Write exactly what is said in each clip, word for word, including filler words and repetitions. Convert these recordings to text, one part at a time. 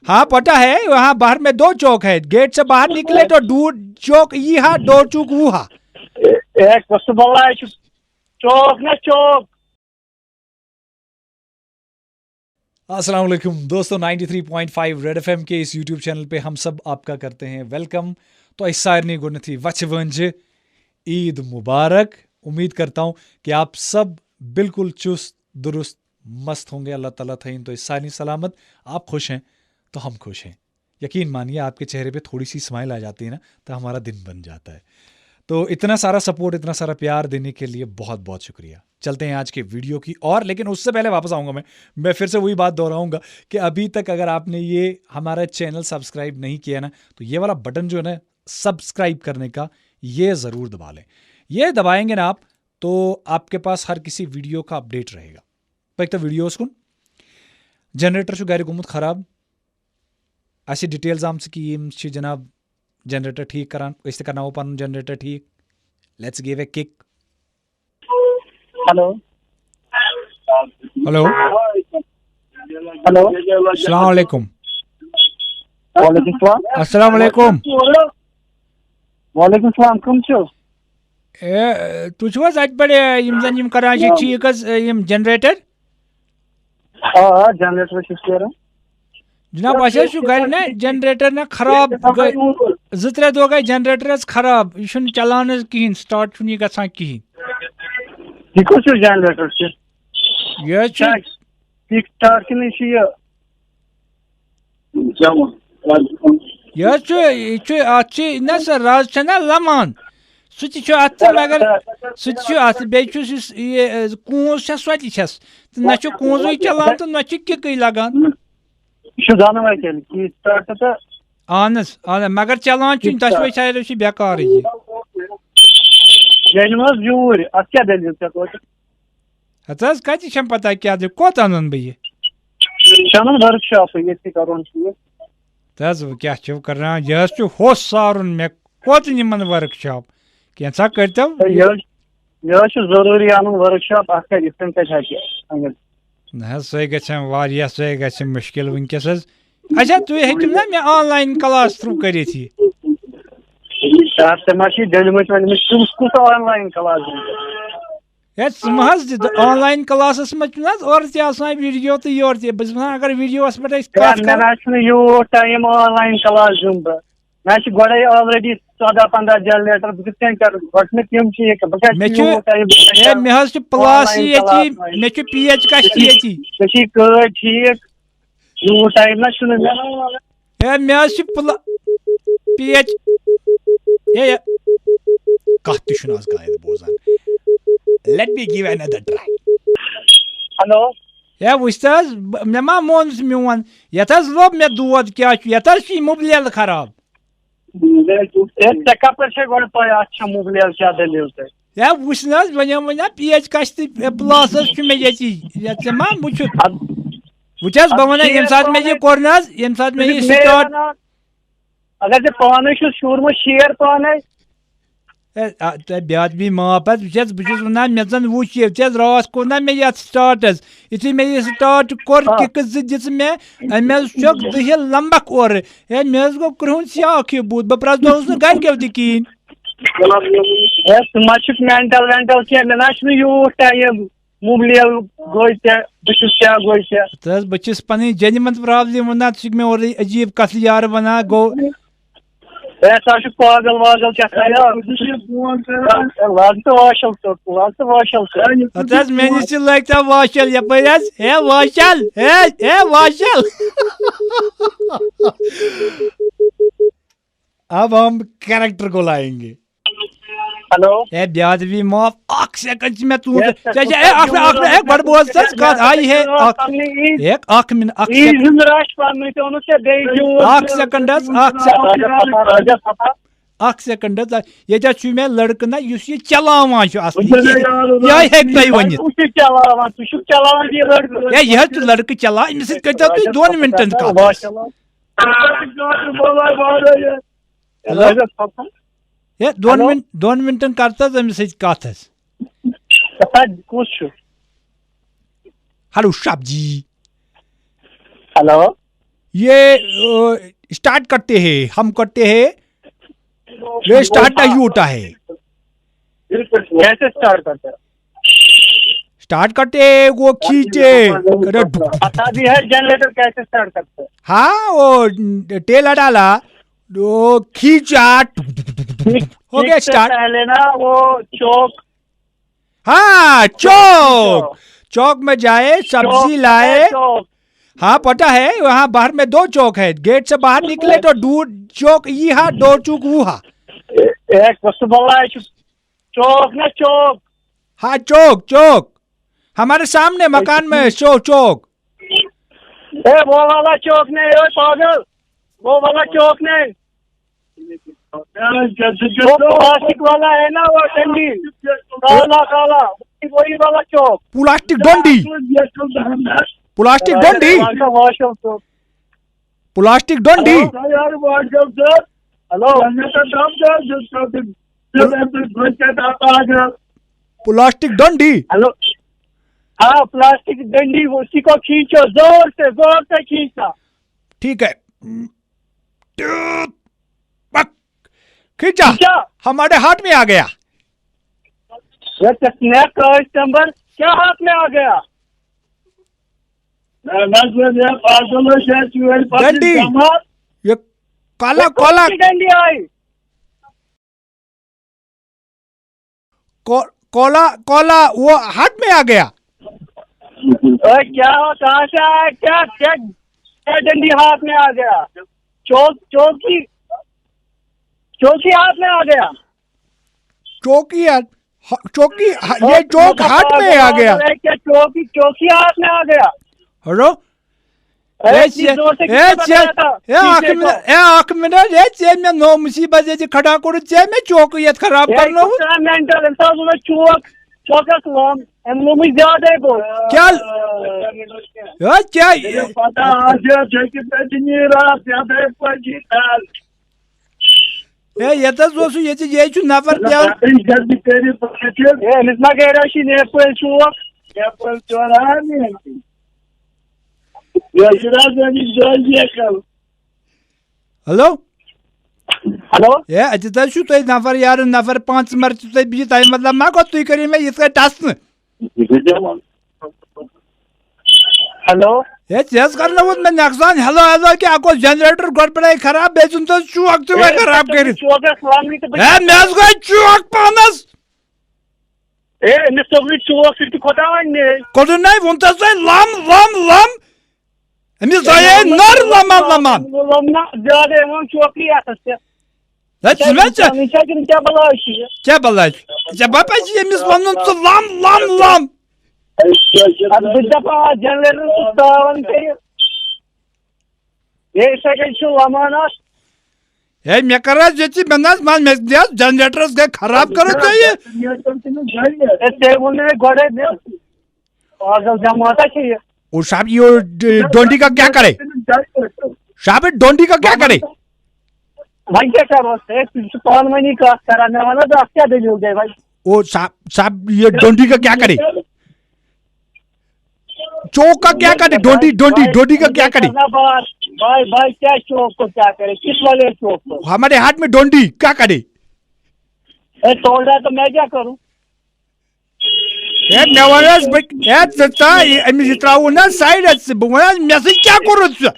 हाँ, पता है, वहाँ बाहर में दो चौक है, गेट से बाहर निकले तो दो चौक ये हा, दो चौक वो हा। ए-, एक बस वाला है, चौक ना चौक। السلام علیکم دوستو، ninety three point five red FM ایم کے اس یوٹیوب چینل پہ ہم سب آپ کا کرتے ہیں ویلکم۔ تو اس سارنی گۄڈٕنیتھٕے وچھِ وٲنٛجہِ عید مبارک۔ امید کرتا ہوں کہ آپ سب بالکل چست درست مست ہوں گے۔ اللہ تعالیٰ تھٲیِن تُہۍ سارنٕے سلامت۔ آپ خوش ہیں تو ہم خوش ہیں۔ یقین مانیے، آپ کے چہرے پہ تھوڑی سی اسمائل آ جاتی ہے نا، تو ہمارا دن بن جاتا ہے۔ تو اتنا سارا سپورٹ، اتنا سارا پیار دینے کے لیے بہت بہت شکریہ۔ چلتے ہیں آج کے ویڈیو کی اور، لیکن اس سے پہلے واپس آؤں گا میں، میں پھر سے وہی بات دہراؤں گا کہ ابھی تک اگر آپ نے یہ ہمارا چینل سبسکرائب نہیں کیا نا، تو یہ والا بٹن جو ہے نا سبسکرائب کرنے کا، یہ ضرور دبا لیں۔ یہ دبائیں گے نا آپ، تو آپ کے پاس ہر کسی ویڈیو کا اپڈیٹ رہے گا۔ پٔکۍ تو ویڈیوس کُن۔ جنریٹر چھُ گرِ گوٚمُت خراب۔ اَسہِ چھِ ڈیٹیلز آمژٕ کہِ یِم چھِ جناب جنریٹر ٹھیٖک کران، أسۍ تہِ کرناوو پنُن جنریٹر ٹھیٖک۔ Let's give a kick. Hello. Hello. Hello. السلام علیکم۔ وعلیکم السلام۔ السلام علیکم۔ وعلیکم السلام، کٕم چھِو؟ اے، تُہۍ چھِو حظ اَتہِ پٮ۪ٹھ، اے، یِم زَن یِم کران چھِ ٹھیٖک حظ، اے، یِم جنریٹر؟ آ، آ، جنریٹر چھُس کران۔ جناب، اَسہِ حظ چھُ گرِ نا جنریٹر نا خراب، گٔے زٕ ترٛےٚ دۄہ گٔے جنریٹر حظ خراب، یہِ چھُنہٕ چلان حظ کِہیٖنۍ، سٹارٹ چھُنہٕ یہِ گژھان کِہیٖنۍ۔ یہِ کُس ہیوٗ جنریٹر چھُ؟ یہِ حظ چھُ کِک سٹارٹ کِنہٕ یہِ چھُ یہِ؟ یہِ حظ چھُ، یہِ چھُ، اَتھ چھِ نہ سا رز چھےٚ نہ لمان، سُہ تہِ چھُ اَتھ تہٕ مگر سُہ تہِ چھُ اَتھ، بیٚیہِ چھُس یُس یہِ، ٲ، کوٗنٛز چھےٚ سۄ تہِ چھَس، تہٕ نہ چھُ کوٗنٛزٕے چَلان تہٕ نہ چھُ کِکٕے لَگان۔ یہِ چھُ دۄنوَے تیٚلہِ، کِک سٹارٹ تہٕ اہن حظ، اہن حظ، مگر چَلان چھُنہٕ، دۄشوَے سایڈو چھِ بیکارٕے یہِ۔ یہِ أنِو حظ یوٗرۍ، اَتھ کیٛاہ دٔلیٖل چھےٚ توتہِ؟ ہتہٕ حظ، کَتہِ چھَم پَتہ کیٛاہ دٔلیٖل، کوٚت اَنَن بہٕ یہِ؟ چھِ اَنُن ؤرٕک شاپٕے، ییٚتھی کَرون ٹھیٖک۔ تہٕ حظ، وۄنۍ کیٛاہ چھِو کَران؟ یہِ حظ چھُ ہوٚس سارُن مےٚ، کوٚت نِمَن ؤرٕک شاپ؟ کینٛژھا کٔرۍتو۔ ہے، یہِ حظ، یہِ حظ چھُ ضروٗری اَنُن ؤرٕک شاپ، اَتھ کَتہِ، یِتھ کٔنۍ کَتہِ ہٮ۪کہِ أنِتھ؟ نہ حظ، سۄے گژھِ ہم واریاہ، سۄے گژھِ ہم مُشکِل وٕنکیٚس حظ۔ اچھا، تُہۍ ہیٚکِو نا مےٚ آن لاین کلاس تھرٛوٗ کٔرِتھ یہِ؟ یار، ژےٚ ما چھُے ڈٔلمٕتۍ وۄنۍ، أمِس کُس، کُس آن لاین کلاس دِمہٕ؟ ہے، ژٕ مہ حظ دِ، آن لاین کلاسس منٛز چھُنہٕ حظ اورٕ تہِ آسان ویڈیو تہٕ یورٕ تہِ۔ بہٕ چھُس وَنان، اگر ویڈیوس پٮ۪ٹھ أسۍ یار، کتھ مےٚ کرو۔ نہ حظ چھُنہٕ یوٗت ٹایم آن لاین کلاس دیُن بہٕ۔ مےٚ حظ چھِ گۄڈَے already ژۄداہ پنٛداہ جنریٹر، بہٕ کِتھ کٔنۍ کرٕ؟ گۄڈٕ چھِ مےٚ تِم چیٖز، بہٕ کیٛاہ مےٚ چھُس چھُ، یوٗت ٹایم، بہٕ کیٛاہ ہے، کرٕ مےٚ حظ چھُ آن پلاس لاین ییٚتی، کلاس وۄنۍ؟ مےٚ چھُ پی ایچ کَتھ مےٚ چھِ، ییٚتی۔ مےٚ چھِ یہِ کٲڑۍ ٹھیٖک، یوٗت ٹایم نہ چھُنہٕ مےٚ۔ ہے، مےٚ حظ چھُ پلا-، پی ایچ، ہے، ہے۔ کَتھ تہِ چھُنہٕ آز کانٛہہ بوزان۔ Let me give another try. Hello. ہے، وٕچھ تہٕ حظ، بہٕ، مےٚ ما مون سُہ میون؟ یَتھ حظ لوٚب مےٚ دود کیٛاہ چھُ، یَتھ حظ چھُ یہِ مُبلیل خراب۔ ہے، ژےٚ کَپٲرۍ چھےٚ گۄڈٕ پَے اَتھ چھےٚ مُبلیل کیٛاہ دٔلیٖل تۄہہِ؟ ہے، وٕچھ نہ حظ، وۄنۍ وۄنۍ ہا پی ایچ کَتھ تہِ پٕلاسَس چھُ مےٚ ییٚتی۔ یَتھ ژےٚ ما وٕچھُتھ؟ اَدٕ وٕچھ حظ، بہٕ اَدٕ وَنَے، ییٚمہِ ساتہٕ مےٚ یہِ پانَے۔ کوٚر نہ حظ، ییٚمہِ ساتہٕ مےٚ یہِ مےٚ سٹارٹ وَنان، اگر ژےٚ پانَے چھُ شوٗرمُت شیر پانَے۔ ہے، آ، تۄہہِ بیاد بی معاف حظ، وٕچھ حظ، بہٕ چھُس وَنان، مےٚ زَن وٕچھ یہِ، ژےٚ حظ راتھ کوٚر نہ مےٚ یَتھ سٹارٹ حظ۔ یُتھُے مےٚ یہِ سٹارٹ کوٚر، آ۔ کِکہٕ زٕ دِژٕ مےٚ، أمۍ حظ چھۄکھ دٕہِل لمبکھ اورٕ۔ ہے، مےٚ حظ گوٚو کرٛہُن سیاکھٕے بُتھ، بہٕ پرٛزنووُس نہٕ گَرِکٮ۪و تہِ کِہیٖنۍ۔ ہے، ژٕ ما چھُکھ مٮ۪نٹَل وٮ۪نٹَل کینٛہہ، مےٚ نہ حظ چھُنہٕ یوٗت ٹایم۔ مُبلیل گوٚو ژےٚ، بہٕ چھُس کیٛاہ گوٚو ژےٚ؟ تہٕ حظ، بہٕ چھُس پَنٕنۍ جینوَن پرٛابلِم وَنان، ژٕ چھُکھ مےٚ اورَے عجیٖب کَتھٕ یارٕ وَنان، گوٚو۔ ہے، ژٕ حظ چھُکھ پاگل واگل کیٛاہ تھام۔ ہے، لاگ ژٕ واشل ژوٚٹ، لاگ ژٕ واشل ژوٚٹ۔ ہَتہٕ حظ، مےٚ نِش تہِ لٲگۍ تو واشل یَپٲرۍ حظ۔ ہے واشل، ہے، ہے واشل۔ اب ہم کریکٹر کو لائیں گے۔ ہیلو۔ ہے، بیاد بی معاف، اکھ سیکنڈ چھِ مےٚ ژوٗنٛٹھ۔ یس سر، ژےٚ چھےٚ، ہے، اکھ، اکھ، ہے، گۄڈٕ بوز ژٕ حظ کتھ، آیہِ ہے، اکھ، پننہِ عیٖد، ہے، اکھ منٹ، اکھ عیٖد سیکنڈ۔ ہُنٛد رش پننُے تہِ اوٚنُتھ ژےٚ بیٚیہِ زیوٗٹھ۔ اکھ سیکنڈ حظ، اکھ سیکنڈ۔ راجا صفا، راجا صفا۔ اکھ سیکنڈ حظ، ییٚتہِ حظ چھُ مےٚ لڑکہٕ نہ، یُس یہِ چلاوان چھُ اصلی، یہِ، یہِ ہیٚکہِ تۄہہِ ؤنِتھ۔ کُس چھُ چلاوان؟ ژٕ چھُکھ چلاوان یہِ لڑکہٕ؟ ہے، یہِ حظ چھُ لڑکہٕ چلاوان، أمِس سۭتۍ کٔرۍتو تُہۍ دۄن منٹن تہِ کتھ حظ۔ ہیلو۔ ہے، دۄن ہیلو۔ مِن-، دۄن مِنٹَن کَر تہٕ حظ أمِس سۭتۍ کَتھ حظ۔ کَتھ حظ کُس چھُ؟ ہیلو، شب جی۔ ہیلو۔ ये स्टार्ट करते हैं, हम करते हैं, ये स्टार्ट नहीं होता है। कैसे स्टार्ट करते हैं? स्टार्ट करते हैं, वो खींचे, करे, पता भी है जनरेटर कैसे स्टार्ट करते हैं? हाँ, वो टेल डाला, वो खींचा, हो गया इससे स्टार्ट। पहले ना वो चौक हाँ, चौक, चौक में जाए, सब्जी लाए। चौक हाँ, पता है, वहाँ बाहर में दो चौक है, गेट से बाहर निकले तो दो चौक, ये हाँ, दो चौक वो हाँ। एक वस्तु बोला है चौक ना चौक। हाँ, चौक, चौक, हमारे सामने मकान में शो चौक। ए वो वाला चौक नहीं, ओ पागल, वो वाला चौक नहीं, वो प्लास्टिक वाला है ना, वो डंडी, काला काला, वही वाला चौक। प्लास्टिक डंडी, प्लास्टिक डंडी, वॉशरूम चौक। प्लास्टिक डंडी, यार वॉशरूम चौक। हेलो। प्लास्टिक डंडी। हेलो। हाँ, प्लास्टिक डंडी, उसी को खींचो, जोर से, जोर से खींचना। ठीक है, पक, खींचा, खींचा। हमारे हाथ में आ गया। ये कितने कस्टमर क्या हाथ में आ गया? डंडी, ये काला काला डंडी आई। को, कोला कोला वो हाथ में आ गया। ओए, क्या हो, कहाँ से आया, क्या क्या क्या डंडी हाथ में आ गया? चौक चौकी चौकी हाथ में आ गया। चौकी यार, ह- चौकी ह- ये चौक हाथ में आ गया। क्या चौकी चौकी हाथ में आ गया? हेलो, अरे, ए, इतनी ये- जोर से ए, किसने ये- बताया था? ए, اکھ पीछे منٹ، को। اے اکھ منٹ، اے ژےٚ مےٚ نوٚو مصیبت، ژےٚ چھِ کھڑا کوٚرُتھ، ژےٚ مےٚ چوکٕے یَتھ خراب اے، کرنووُتھ۔ کتنا مینٹل انسان، وہ چوک چوکس لام، امن زیادہ بول۔ کیٛاہ؟ ہے، کیٛاہ؟ پتہ آسہِ، ژےٚ کِتھ پٲٹھۍ چھِ نیران، ژےٚ کَتہِ پٲٹھۍ چھِ کَران؟ ہے، ییٚتہِ حظ اوسُس، ییٚتہِ، ییٚتہِ چھُ نفر پٮ۪وان۔ ہے، أمِس ما گٔے راشی نیپٲلۍ چوک؟ نیپٲلۍ چوراہن یہِ۔ یہِ چھُ نہ حظ أمِس جٲیزی عقل۔ ہیلو؟ ہیلو؟ ہے، اَتہِ حظ چھُو تۄہہِ نفر یارٕ، نفر پانٛژھ مر چھُو تۄہہِ بِہِتھ، تَمہِ مطلب ما گوٚو تُہۍ کٔرِو مےٚ یِتھ کٔنۍ ٹَس نہٕ؟ ہیلو؟ ہے، ژےٚ حظ کرنووُتھ مےٚ نۄقصان، ہیلو، ہیلو، کیٛاہ اَکھ اوس جنریٹر گۄڈٕ پٮ۪ٹھَے خراب، بیٚیہِ ژھُن تۄہہِ چوک تہِ وۄنۍ خراب کٔرِتھ۔ چوکس لامنٕے تہٕ بہٕ ہے، مےٚ حظ گوٚو چوک پانَس۔ اے، أمِس توٚگ نہٕ چوک، سُہ تہِ کھۄتاو وۄنۍ مے۔ کوٚرُن نَے، ووٚن تَس وۄنۍ لَم، لَم، لَم۔ أمِس درٛایے نٔر لَمان لَمان۔ لَم نہ زیادٕ یِوان چوکٕے اَتھَس پٮ۪ٹھ۔ ہے، ژٕ مےٚ ژےٚ، ژےٚ کیٛاہ بَلاے چھِ یہِ؟ ژےٚ بَلاے چھِ؟ ژےٚ بَپَے چھِ أمِس وَنُن ژٕ لَم، لَم، لَم۔ اَدٕ بہٕ تہِ دَپہٕ ہا، جنریٹر تہٕ تاوَن کٔرِتھ۔ ہے، یِتھَے کٔنۍ چھُ لَمان اَتھ۔ ہے، مےٚ کَر حظ ییٚتہِ، مےٚ نہ حظ، مےٚ، مےٚ دِ حظ جنریٹرَس گٔے خراب کٔرٕتھ ژےٚ یہِ۔ ہے، ژےٚ ووٚن مےٚ گۄڈَے مےٚ۔ پاگل جماعتا چھِ یہِ۔ او صاحب، یہ ڈ-، ڈونڈی کا کیا کرے؟ صاحب، ڈونڈی کا کیا کرے؟ وۄنۍ کیٛاہ کَرو؟ ہے، تُہۍ چھِو پانہٕ ؤنی کَتھ کَران، مےٚ وَن حظ اَتھ کیٛاہ دٔلیٖل گٔے وۄنۍ؟ او صاحب، صاحب، یہ ڈونڈی کا کیا کرے؟ چوک کا کیا کرے؟ ڈونڈی، ڈونڈی، ڈونڈی کا کیا کرے؟ نہ بار، بھائی، بھائی، کیا چوک کو کیا کرے؟ کس والے چوک کو؟ ہمارے ہاتھ میں ڈونڈی کیا کرے؟ اے، توڑ رہا تو میں کیا کروں؟ ہے، مےٚ وَن حظ، بہٕ، ہے، ژٕ ژاے، أمِس یہِ ترٛاوُن نہ سایڈَس، ژٕ، بہٕ وَنہٕ حظ، مےٚ سۭتۍ کیٛاہ کوٚرُتھ ژےٚ؟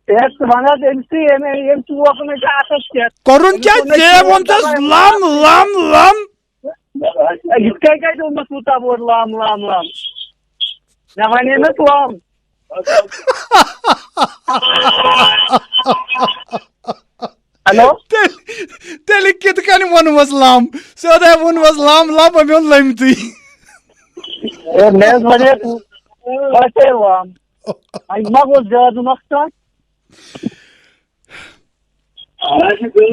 ہے، ژٕ وَن حظ أمۍ سٕے، أمۍ، أمۍ ژوک نہٕ ژےٚ اَتھَس کیٚنٛہہ۔ کوٚرُن کیٛاہ؟ ژےٚ ووٚن تَس لَم، لَم، لَم۔ یِتھ کٔنۍ کَتہِ ووٚنمَس بہٕ تَوٕ اورٕ لام، لام، لام؟ مےٚ وَنے نہٕ لام۔ ہیلو؟ تیٚلہِ، تیٚلہِ کِتھ کٔنۍ ووٚنمَس لَم؟ سیوٚدُے ووٚنمَس لَم، لَم، أمۍ اوٚن لٔمتٕے۔ ہے، مےٚ حظ وَنے، بَس ہے لام۔ وۄنۍ ما گوٚو زیادٕ نۄقصان؟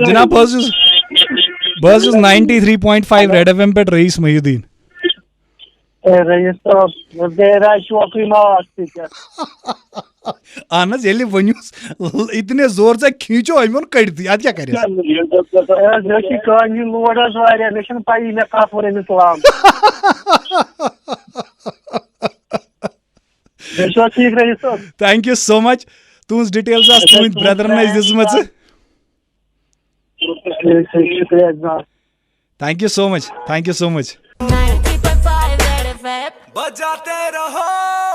جناب، بہٕ حظ چھُس، بہٕ حظ چھُس ninety three point five Red F M پٮ۪ٹھ رئیس محی الدین۔ اے رئیس صٲب، مےٚ گٔے راے شوقٕے ماس تہِ کیٛاہ۔ اہن حظ، ییٚلہِ ؤنِوس، اتنے زور سے کھینچو، أمۍ ووٚن کٔڑتھٕے، اَدٕ کیٛاہ کَرٮ۪س؟ اے، مےٚ چھِ کامہِ ہُنٛد لوڈ حظ واریاہ، مےٚ چھَنہٕ پَیی مےٚ کَتھ ووٚن أمِس لام۔ تُہۍ چھِوا ٹھیٖک رئیس صٲب؟ Thank you so much. تُہٕنٛز details آسہٕ تُہٕنٛدۍ brotherن اَسہِ دِژمٕژٕ۔ شُکریہ جناب۔ Thank you so much. Thank you so much. ninety point five Red F M. बजाते रहो।